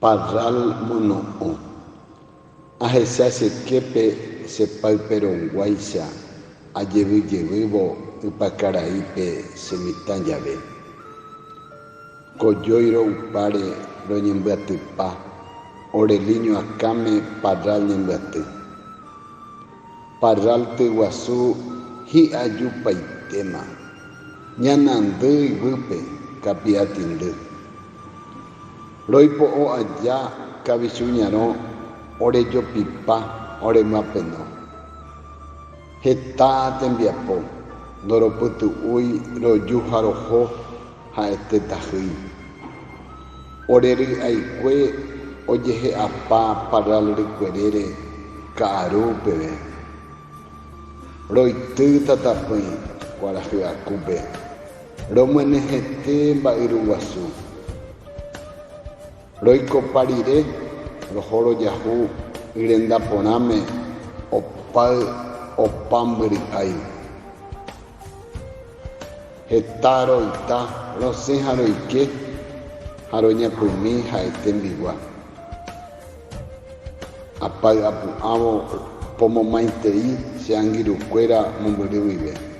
Parral mono'õ. Ahecha che képe che payperõguáicha ajevy jevývo Ypakaraípe che mitã jave. Kojói ro'upáre roñembyatypa ore líño akãme parral ñembyaty. Parral tyguasu hi'ajupaitéma. Ñanandy yvýpe kapi'atindy. Roipo'o aja kavichu ñarõ orejopipa oremyapeno. Heta tembiapo, ndoropytu'úi roju ha roho ha'ete tahýi. Ore ry'aikue ojehe'apa parral rykuerére ka'aru peve. Roity tatapỹi kuarahy akúpe. Romyenyhẽte mba'yru guasu. Roikopa rire, roho rojahu y renda porãme opáy opa mbyry'ái. Heta royta, rosẽ ha roike ha roñapymi ha'ete mbigua. Apáy apu'ãvo pomomaitei che angirũkuéra mombyry guive.